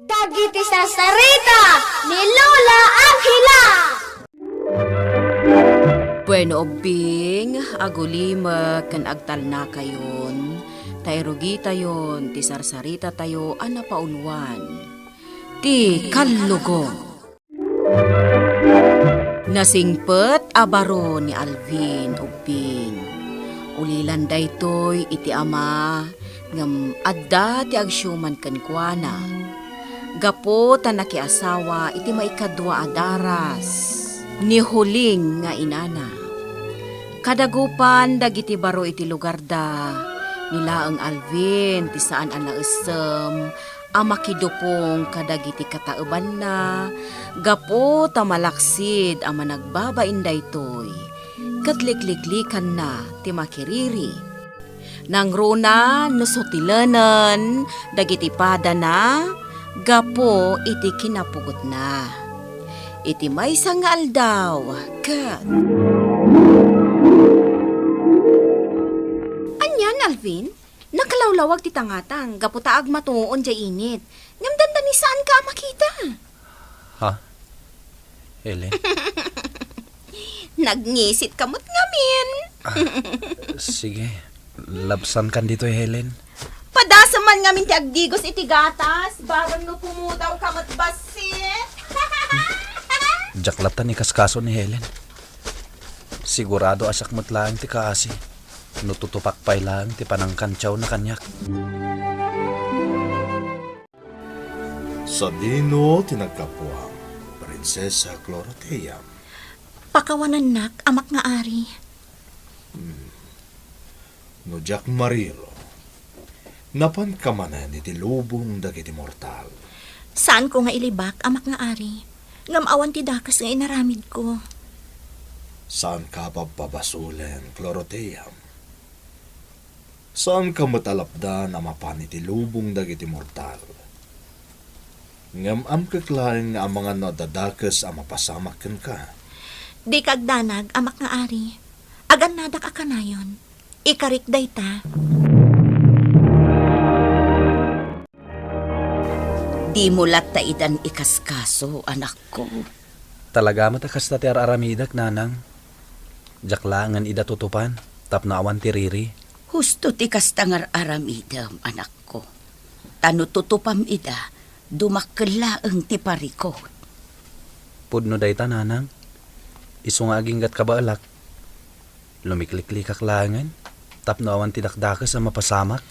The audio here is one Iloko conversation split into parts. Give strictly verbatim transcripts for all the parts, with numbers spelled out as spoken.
Dagiti sarsarita ni Lola Angela. Bueno, ubbing, agulimek ken agtalnakayon, ta irugitayon ti sarsaritatayo a napauluan, ti Kallugong. Nasingpet a baro ni Alvin ubbing. Ulilan daytoy iti ama, ngem adda ti agsiuman kenkuana. Gapu ta nakiasawa iti maikadua a daras ni Huling nga inana. Kadagupan dagiti baro iti lugarda, ni laeng Alvin ti saan a naessem a makidupong kadagiti kataebanna gapu ta malaksid a managbabain daytoy ket likliklikanna ti makiriri. Nangruna no sutilenen dagiti padana gapu iti kinapugotna. Iti maysa nga aldaw ket Anian, Alvin? Nakalawlawag ti tangatang gapu ta agmatuon diay init. Ngem dandani saanka a makita. Ha? Helen? Nagngisit ka met ngamin. Ah, sige. Labsankan ditoy, Helen. Padasem man ngamin ti agdigos iti gatas, barang no pumudaw ka met bassit. Diak latta ikaskaso ni Helen. Sigurado a siak met laeng ti kaasi no tutupak pay laeng ti panangkantiawna kaniak. Sadino ti naggapuam, Prinsesa Clorotea? Pakawanennak, amak nga ari. Hmm. No diak mariro, napanka manen iti lubong dagiti mortal. Saanko nga ilibak, amak nga ari, ngem awan ti dakes nga inaramidko. Saanka a pabpabasolen, Clorotea. Saanka met a lapdan a mapan iti lubong dagiti mortal. Ngem amkek laeng nga amangan no adda dakes a mapasamak kenka. Dika agdanag, amak nga ari. Agannadak a kanayon. Ikarik dayta. Dimo latta idan ikaskaso, anakko. Talaga met a kasta ti ar-aramidek, nanang. Diak laengen ida tutupan, tapno awan ti riri. Husto ti kasta nga ar-aramidem, anakko. Ta no tutupam ida, dumakkel laeng ti parikut. Pudno dayta, nanang. Isu nga aginggat kabaelak. Lumikliklikak laengen, tapno awan ti dakdakes a mapasamak.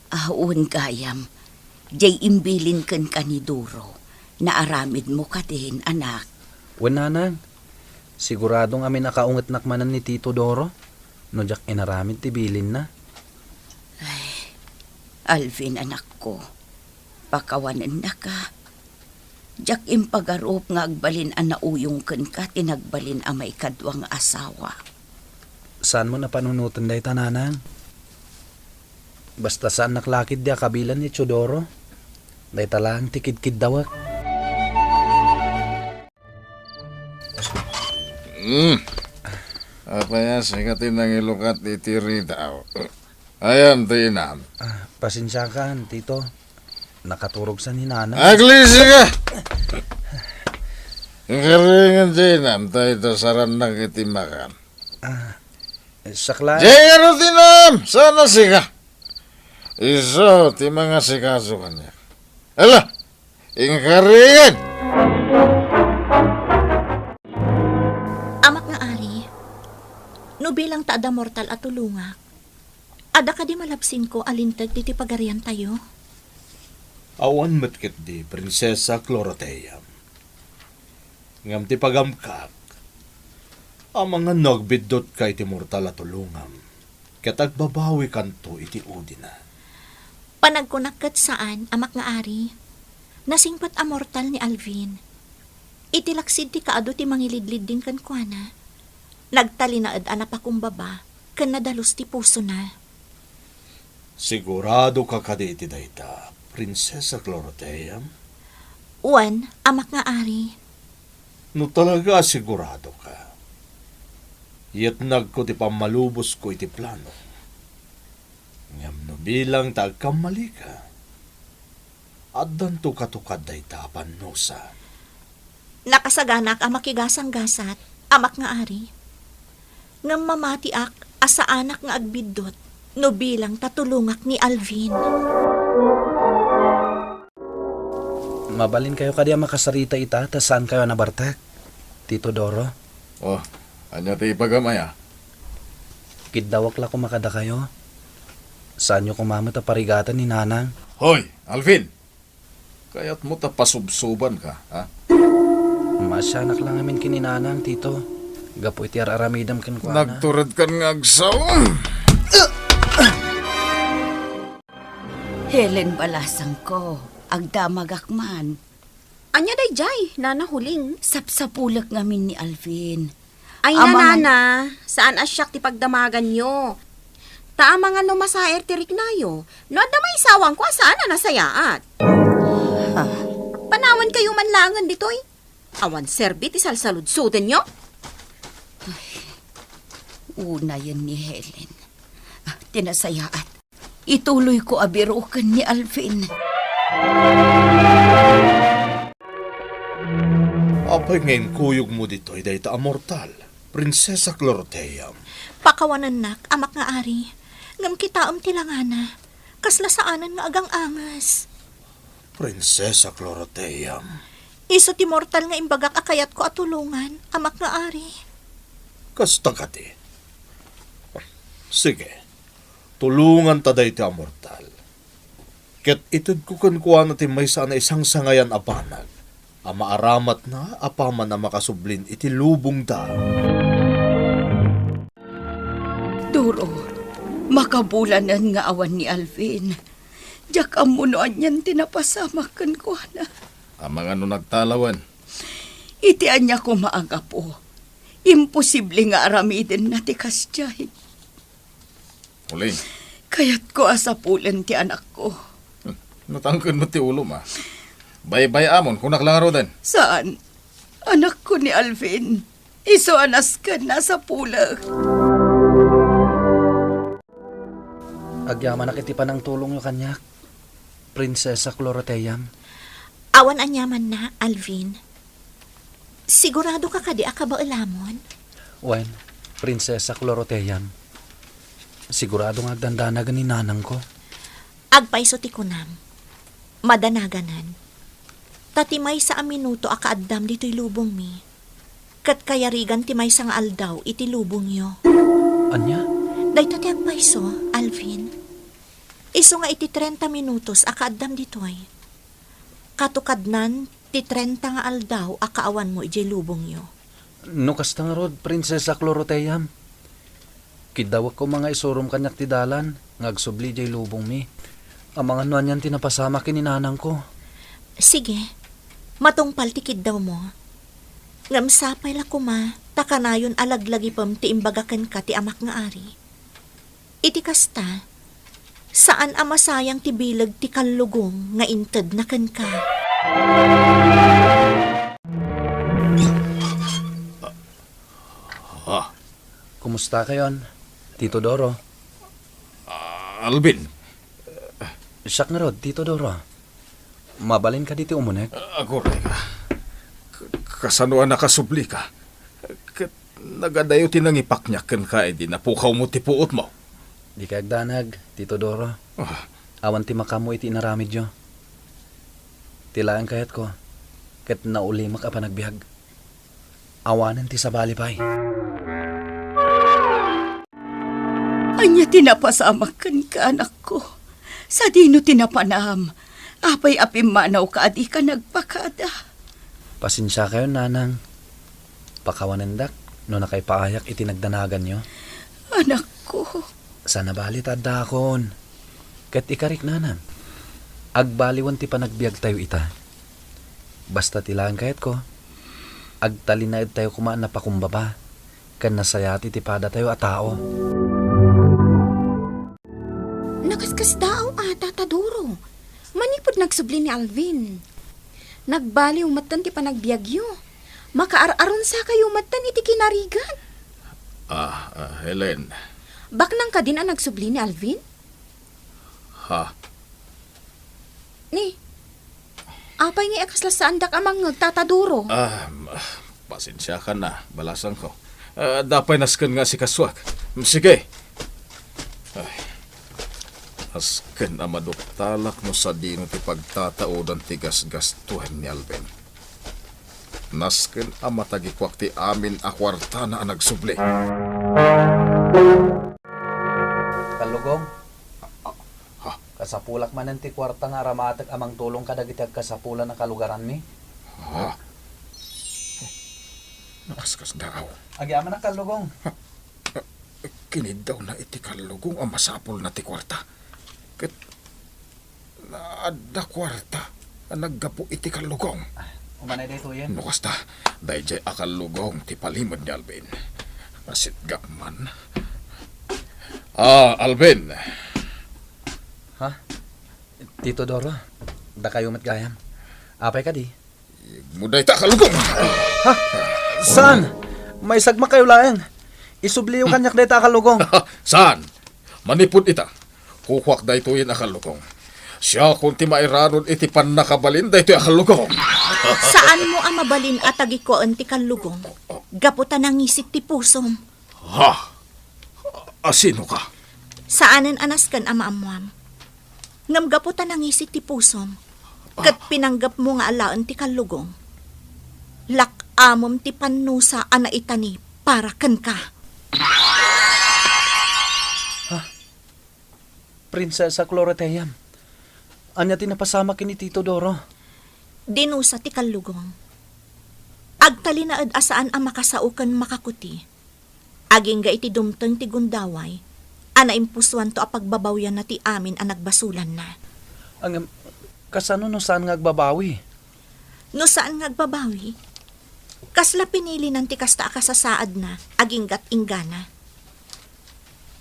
Awan gayam, diay imbilin kenka ni Doro, naaramidmo kadin, anak? Wen, nanang. Sigurado ngamin a kaungetnak manen ni Tito Doro no diak inaramid ti bilinna. Ay, Alvin, anakko, pakawanennaka. Diak impagarup nga agbalin a nauyong kenka ti nagbalin a maikadua nga asawa. Saanmo a panunoten dayta, nanang. Basta saannak la ketdi a kabilan ni Teodoro. Dayta laeng ti kidkiddawek. Hmm. Apay a sika ti nangilukat iti ridaw? Ayan ti inam. Ah, pasensiakan, Tito. Nakaturog sa ni Nanang. Aglisi ka! Inkarigan ti inam, ta ita sarannak iti makan. Ah, sakla. Diay ngarud ti inam! Sana sika! Isu ti mangasikaso kaniak. Ala! Inkarigan! Amak nga ari, no bilang ta adda mortal a tulongak, adda kadi malabsingko a linteg ditoy pagariantayo? Awan met ketdi, Prinsesa Clorotea. Ngem ti pagamkak, amangan no agbiddutka iti mortal a tulongam, ket agbabawikanto iti udina. Panagkunak ket saan, amak nga ari. Nasingpet a mortal ni Alvin. Iti laksid ti kaadu ti mangilidlidding kenkuana, nagtalinaed a napakumbaba ken nadalus ti pusona. Siguradoka kadi iti dayta, Prinsesa Clorotea? Wen, amak nga ari. No talaga a siguradoka, yetnagko ti pammalubosko iti plano. Ngem no bilang ta agkammalika, Addanto katukad dayta a bannosa. Nakasaganak a makigasanggasat, amak nga ari. Ngem mamatiak a saanak nga agbiddut no bilang ta tulongak ni Alvin. Mabalinkayo kadi a makasarita ita ta saankayo a nabartek, Tito Doro? Oh, ania ti ibagam aya? Kiddawak la koma kadakayo. Saanyo koma met a parigaten ni Nanang. Hoy, Alvin! Kayatmo ta pasubsobanka, ha? Maasianak la ngamin ken ni Nanang, Tito. Gapu iti ar-aramidem kenkuana. Nagturedkan nga agsaom. Helen, balasangko, agdamagak man. Ania daydiay, Nana Huling? Sapsapulek ngamin ni Alvin. Ay, Amangan- nanana, saan a siak ti pagdamaganyo. Ta amangan no masaer ti riknayo, no adda maisawangko a saan a nasayaat. Ha? Panawankayo man laengen ditoy. Awan serbi ti salsaludsodenyo. Ay, unayen ni Helen. Ah, ti nasayaat. Ituloyko a biroken ni Alvin. Apay nga inkuyogmo ditoy dayta a mortal, Prinsesa Cloroteam? Pakawanennak, amak nga ari. Ngem kitaem ti langana. Kasla saanen nga agang-anges. Prinsesa Cloroteam. Isu ti mortal nga imbagak a kayatko a tulongan, amak nga ari. Kasta kadi. Sige, tulonganta daytoy a mortal. Ket itedko kenkuana ti maysa a naisangsangayan a banag a maaramatna apaman a makasublin iti lubongda. Doro, makabulanen nga awan ni Alvin. Diak ammo no anian ti napasamak kenkuana. Amangan no nagtalawen. Iti ania koma a gapu, imposible nga aramidenna ti kasdiay. Uling. Kayatko a sapulen ti anakko. Hmm, natangken met ti ulom, a. Baybay-amon, kunak la ngaruden. Saan? Anakko ni Alvin. Isu a nasken a sapulek. Agyamanak iti panangtulongyo kaniak, Prinsesa Cloroteam. Awan aniamanna, Alvin. Siguradoka kadi a kabaelamon? Wen, Prinsesa Cloroteam. Sigurado nga agdandanagen ni nanangko. Agpayso ti kunam. Madanaganan. Ta ti maysa a minuto a kaaddam ditoy lubongmi, ket kayarigan ti maysa nga aldaw iti lubongyo. Ania? Dayta ti agpayso, Alvin. Isu nga iti trenta minutos a kaaddam ditoy, katukadnan ti trenta nga aldaw a kaawanmo idiay lubongyo. No kasta ngarud, Prinsesa Cloroteam, kiddawek koma nga isurom kaniak ti dalan nga agsubli idiay lubongmi. Amangan no anian ti napasamak ken ni nanangko. Sige, matungpal ti kiddawmo. Ngem sapay la koma ta kanayon a laglagipem ti imbaga kenka ti amak nga ari. Iti kasta, saan a masayang ti bileg ti kallugong nga intedna kenka. Ah. Kumustakayon, Tito Doro? Ah, Alvin. Siak ngarud, Tito Doro. Mabalin kadi ti umunek? Aguray ka. K-, kasano a nakasublika? Ket nagadayo ti nangipakniak kenka idi napukawmo ti puotmo. Dika agdanag, Tito Doro. Ah. Awan ti makaammo iti inaramidyo. Ti laeng kayatko, ket naulimek a panagbiag. Awanen ti sabali pay. Ania ti napasamak kenka, anakko? Sadino ti napanam? Apay a pimmanawka a dika nagpakada? Pasensiakayon, nanang. Pakawanendak no nakaipaayak iti nagdanaganyo. Anakko. Saan a bali ta addaakon. Ket ikarik, nanang, agbaliwen ti panagbiagtayo ita. Basta ti laeng kayatko, agtalinaedtayo koma a napakumbaba ken nasayaat iti padatayo a tao. Nakaskasdaaw a, Tata Doro. Manipud nagsubli ni Alvin, nagbaliw metten ti panagbiagyo. Makaar-aronsakayo metten iti kinarigan. Ah, ah, Helen. Baknang kadin a nagsubli ni Alvin? Ha? Ni, Apay ngay a kasla saandak a mangngeg, Tata Doro? Ah, pasensiakan a, balasangko. Ah, adda pay nasken nga asikasuak. Sige. Ay, nasken a maduktalak no sadino ti pagtataodan ti gasgastuem ni Alvin. Nasken a matagikuak ti amin a kuartana a nagsubli. Kallugong, ha? Kasapulak manen ti kuarta nga aramatek a mangtulong kadagiti agkasapulan a kalugaranmi. Ha? Nakaskasdaaw. Agyamanak, Kallugong. Kiniddawna iti Kallugong a masapulna ti kuarta. Ket adda kuarta a naggapu iti Kallugong. Ah, umanay daytoyen. No kasta, daydiay a Kallugong ti palimed ni Alvin. Nasitgak man. Ah, Alvin. Ha? Tito Doro, dakayo met gayam. Apay kadi? Igmo dayta a Kallugong! Ha? Saan? Maisagmakayo laeng. Isubliyo kaniak dayta a Kallugong. Saan? Manipud ita, kukuak daytoyen a Kallugong. Siakon ti mairanod iti pannakabalin daytoy a Kallugong. Saanmo a mabalin a tagikuaen ti Kallugong gapu ta nangisik ti pusom. Ha? Asinoka? Saanen a nasken a maammuam. Ngem gapu ta nangisik ti pusom, ket pinanggepmo nga alaen ti Kallugong, lak-amem ti pannusa a naitani para kenka. Ha? Prinsesa Cloreteam, ania ti napasamak ken ni Tito Doro? Dinusa ti Kallugong. Agtalinaed a saan a makasao ken makakuti. Agingga iti dumteng ti gundaway a naimpusuanto a pagbabawianna ti amin a nagbasolanna. Ngem, kasano no saan nga agbabawi? No saan nga agbabawi, kasla pinilinan ti kasta a kasasaadna agingga't inggana.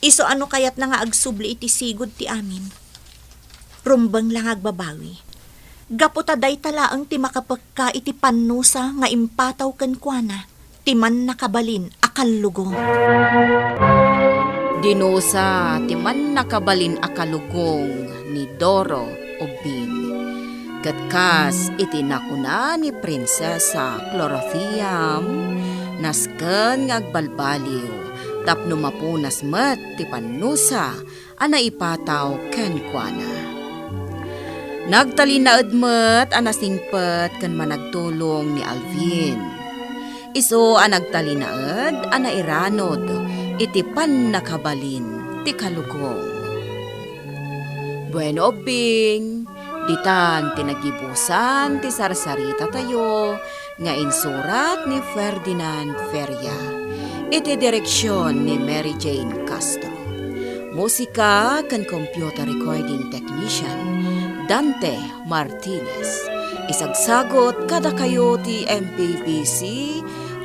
Isu a no kayatna nga agsubli iti sigud ti amin, rumbeng la nga agbabawi. Gapu ta dayta laeng ti makapekka iti pannusa nga impataw kenkuana ti mannakabalin a Kallugong. Dinusa ti mannakabalin a Kallugong ni Doro Ubbing. Ket kas iti nakuna ni Prinsesa Clorothiam, nasken nga agbalbaliw tapno mapunas met ti pannusa a naipataw kenkuana. Nagtalinaed met a nasingpet ken managtulong ni Alvin. Isu a nagtalinaed a nairanod iti pannakabalin ti Kallugong. Bueno, Ubbing, ditan ti nagibusan ti sarsaritatayo nga insurat ni Ferdinand Feria, iti direksion ni Mary Jane Castro. Musika ken computer recording technician, Dante Martinez. Isagsagut kadakayo ti M P B C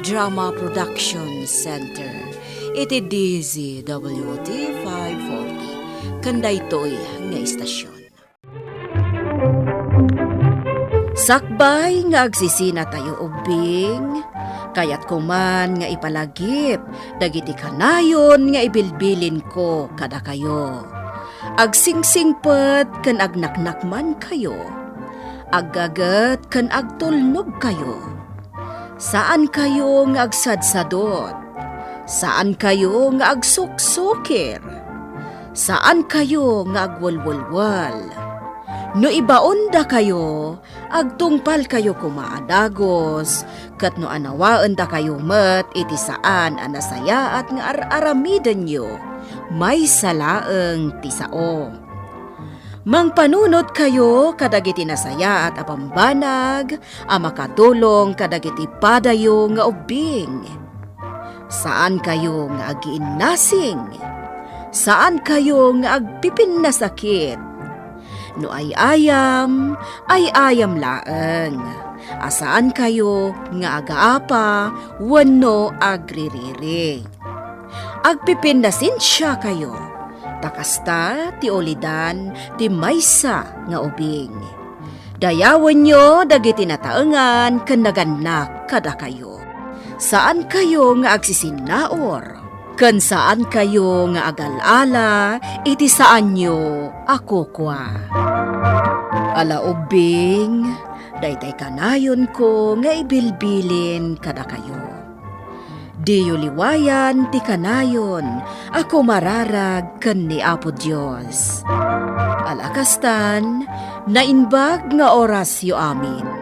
Drama Production Center iti D Z W T five forty ken daytoy nga istasion. Sakbay nga agsisinatayo, Ubbing, kayatko man nga ipalagip dagiti kanayon nga ibilbilinko kadakayo. Agsingsingpet ken agnaknakmankayo. Aggaget ken agtulnogkayo. Saankayo nga agsadsadot. Saankayo nga agsuksukir. Saankayo nga agwelwelwel. No ibaondakayo, agtungpalkayo koma a dagus, ket no anawaendakayo met iti saan a nasayaat nga ar-aramidenyo, maysa laeng ti sao. Mangpanunotkayo kadagiti nasayaat a bambanag a makatulong kadagiti padayo nga ubbing. Saankayo nga agiinnasing. Saankayo nga agpipinnasakit. No ay-ayam, ay-ayam laeng. A saankayo nga agaapa wenno agririri. Agpipinnasensiakayo, ta kasta ti ulidan ti maysa nga ubing. Dayawenyo dagiti nataengan ken nagannak kadakayo. Saankayo nga agsisinnaur, ken saankayo nga agal-ala iti saanyo a kukua. Ala ubbing, daytay kanayonko nga ibilbilin kadakayo. Diyo liwayan ti kanayon a kumararag ken ni Apo Dios. Alakastan, naimbag nga orasyo amin.